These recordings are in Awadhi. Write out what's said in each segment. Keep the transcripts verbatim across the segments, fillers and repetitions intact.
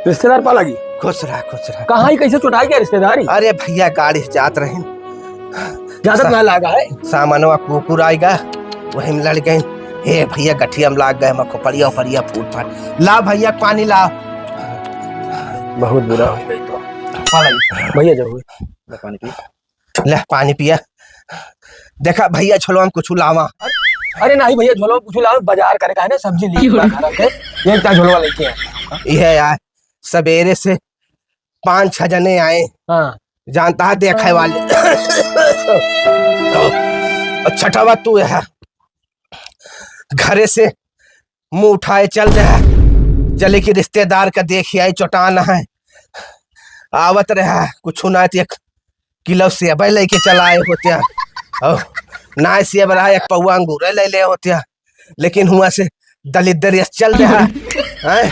रिश्तेदार पा लागी? खुश रहा, खुश रहा। कहाँ ही, कैसे चोटाई गया रिश्तेदारी? अरे भइया, गाड़ी से जात रहिन। ज्यादा सा-, ना लागा है? सामानवा कुकुर आइगा, वही में लड़ गए। हे भइया, गठिया में लाग गए, मैं खोपड़िया ओपड़िया फूट फाट। ला भइया, पानी ला। बहुत बुरा हो गया तो। पा लाई। भइया, जाओ। ले पानी पी। ले, पानी पिया। देखा भइया, झोलवा में कुछ लावा। अरे नहीं भइया, झोलवा में कुछ लावा, बाजार करे का है ना, सब्जी ली क्यों? घर के, ये क्या झोलवा लेके आए? ये यार, सवेरे से पाँच छह जने आए। हाँ। जानता है, देखे वाले। और छठवा तू है। घरे से मुँह उठाए चल रहा, चले कि रिश्तेदार का देख आए, चोटान है। आवत रहा, कुछ ना तो एक किलो सेब लेके चला आए होते हैं। और ना सेब रहा, एक पौवा अंगूर ले ले होते हैं। लेकिन हुआ से दलिद्र यस चल रहा है,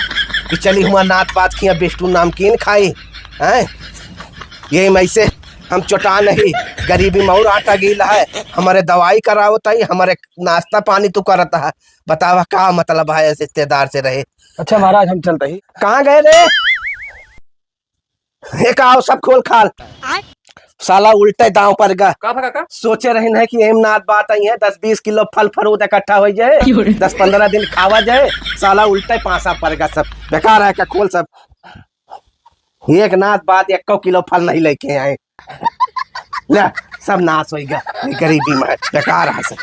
कि चली हुआ नात पात खिया बिस्टू नमकीन खाई, हैं? यही में से हम चोटा नहीं, गरीबी में और आटा गीला है, हमारे दवाई करावत है, हमारे नाश्ता पानी तू करत है। बतावा का मतलब है ऐसे रिश्तेदार से रहे? अच्छा महाराज, हम चलते ही। कहाँ गए रे? एक आओ सब खोल खाल। आय। साला उल्टे दांव पर गा। का भा काका? सोचे रहिन है कि एम नात बात आई है, दस बीस किलो फल फरूट इकट्ठा हो जाए, क्यों रे? दस पन्द्रह दिन खावा जाए, साला उल्टे पासा पर गा सब। बेकार है का, खोल सब। एक नात बात एको किलो फल नहीं लेके आए। ले, सब नाश होइगा, ये गरीबी में बेकार है सब।